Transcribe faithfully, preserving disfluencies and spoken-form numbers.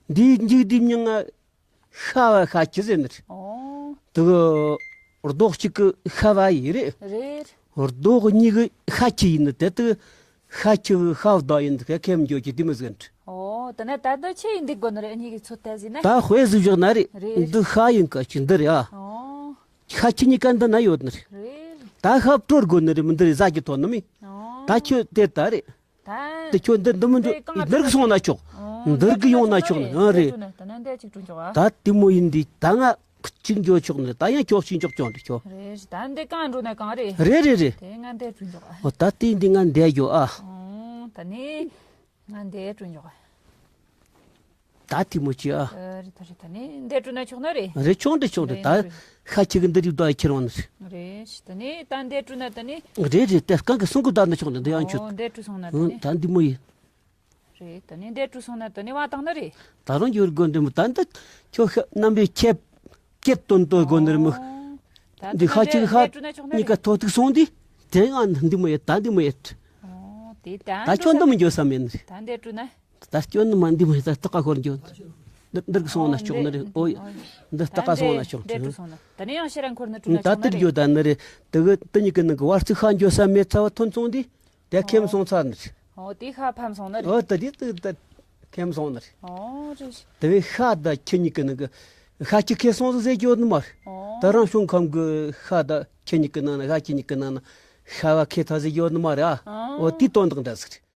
འདིའི་མཇུག་འདི་མྱིང་ང་ཤ་བ་ཤ་ཁྱི་ཟེར་ནི་རེད། ཨོ། དེ་གི་རྡོག་གཅིག་གི་ཤ་བ་ཡིན་རེད། རེད། རྡོག་གཉིས་གི་ཤ་ཁྱི་ཡིན་ནི་དེ་དེ་ཤ་ཁྱི་གི་ཤ་བ་ད་ཡིན་དེ་ཁས་མི་འཇོག་གི་དེ་མི་ཟེར་ནི་རེད། ཨོ། དེ་ན་ད་འདི་ཆི་ཡིན་འདི་དགོ་ནི་རེད། གཉིས་ཀྱི་ཚོད་ལྟ་ཟིན་ན། ད་དཔེ་ཟིག་བཞག་ན་རེད། རེད། འདི་ཤ་ཡིན་ཀ་ཅིག་འདི་རེད་ཨ། ཨོ། ཤ་ཁྱི་གཉིས་ཀ་འདི་ན་ཡོད་ནི་རེད། རེད། ད་ཤ་བྲོ་དགོ་ནི་རེད། མི་འདི་རེད། ཟ་གི་ཐོན་ནི་མི། ཨོ། ད་ཁྱོད་དེ་ད་རེད། ད། དེ་ཁྱོད་འདིར་འདི་མི་འགྲོ། འདི་གང་འདིར་གི་སོང་ན་ཆོག་འདིར་གི་ཡོང་ན་ཆོག་ནི་ཨང་རེད། ད་ན་འདི་གཅིག་འགྲོ་འཇོག་ཨ། ད་དེ་མོ་ཡིན་འདི་ད་ང་གཅིག་འགྲོ་ཆོག་ནི་ད་ཡང་ཁྱོད་གཅིག་འཇོག་ཆོག་འདི་ཁྱོད། རེད། ད་འདི་གང་འགྲོ་ན་གང་རེད། རེད་རེད་རེད། དེ་ང་འདི་འགྲོ་འཇོག་ཨ། ཨོ་ད་དེ་འདི་ང་འདི་འགྲོ་ཨ། ཨོ་ད་ནི་ང་འདི་འགྲོ་འཇོག་ཨ། ད་དེ་མོ་ཅི་ཨ། ཨ་རེད་ད་རེད། ད་ནི་འདི་འགྲོ་ན་ཆོག་ནི་རེད། རེད་ཆོག་འདི་ཆོག་འདི་ད། རེད་རེད། ཤ་ཁྱི་གི་འདི་རིགས་ད་ཁྱེར་འོང་ནི་རེད། རེད། ད་ནི་ད་འདི་འགྲོ་ན་ད་ནི། རེད་རེད། དེ་སྐང་གི་སྲུང་གི་ད་ནི་ཆོག་ནི་འདི་ཡང་ཆོག་ཨོ་འདི་འགྲོ་སོང་ན་ད་ཨང་ནི། ད་འདི་མོ་ཡིན། རེད། ད་ནི་འདི་འགྲོ་སོང་ན་ད་ནི་བ་དང་ནི་རེད། ད་རུང་ཡོད་དགོ་འདི་མོ་ད་འདི་ཁྱོད་ཤ་རྣམ་པའི་ཁྱེད་ཁྱེད་དོན་དོ་དགོ་ནི་རེད་མོ། ཨོ། ད་འདི་ད་ཤ་ནི་ཁྱི་གི་འདི་ཤ་འགྲོ་ན་ཆོག་ནི་གཉིས་ཀ་རེད། ཐོ་ཐུག་སོང་འདི། དེ་ཡང་འདི་མོ་ཡིན། ད་འདི་མོ་ཡིན། ཨོ་དེ་ད་ད་ཁྱོད་འགྲོ་འདི་མོ་འགྱོ་ས་མེད་ནི་རེད། ད་འདི་འགྲོ་ན། ད་སྐྱོན་ནི་མ་འདི་མ་ད་ལྟ་ཀ་ཁོར་འགྱོ། འདི་འདིར་གི་སོང་ན་ཆོག་ནི་རེད། ཨོ་ཡ། འདི་ལྟ་ཀ་སོང་ན་ཆོག་འདི་འགྲོ་སོང་ན། ད་ནི་ཡང་ཕྱིར་རང་འཁོར་ནི་འགྲོ་ན་ད་ཆོག་ནི་དེར་རེད། འགྱོ་ད་ནི་རེད། དེ་གི་དེ་གཉིས་ཀྱི་ནང་གི་བར་ཚིག་ཤ་འགྱོ་ས་མེད་ཚ་བ་ཐོན་སོང་དུས། དེ་ཁེམ་སོང་ཚར་ནི་རེད། ཨོ་དེ་ཤ་ཕམ་སོང་ནི་རེད། ཨོ་ད་དེ་དེ་ད་ཁེམ་སོང་ནི་རེད། ཨོ་རེད། དེ་བས་ཤ་ད་ཁྱི་གཉིས་ཀྱི་ནང་གི་ཤ་ཁྱི་ཁེ་སོང་ཟེར་ཡོད་ནི་མ་རེད། ཨོ་ད་རང་བྱུང་ཁམས་ཀྱི་ཤ་ད་ཁྱི་གཉིས་ཀྱི་ནང་ན་ཤ་ཁྱི་གཉིས་ཀྱི་ནང་ན་ཤ་བ་ཁེ་ཐ་ཟེར་ཡོད་ནི་མ་རེད་ཨ། ཨོ་ཨོ་དེ་དོན་དག་འདྲ་ཟིག་རེད།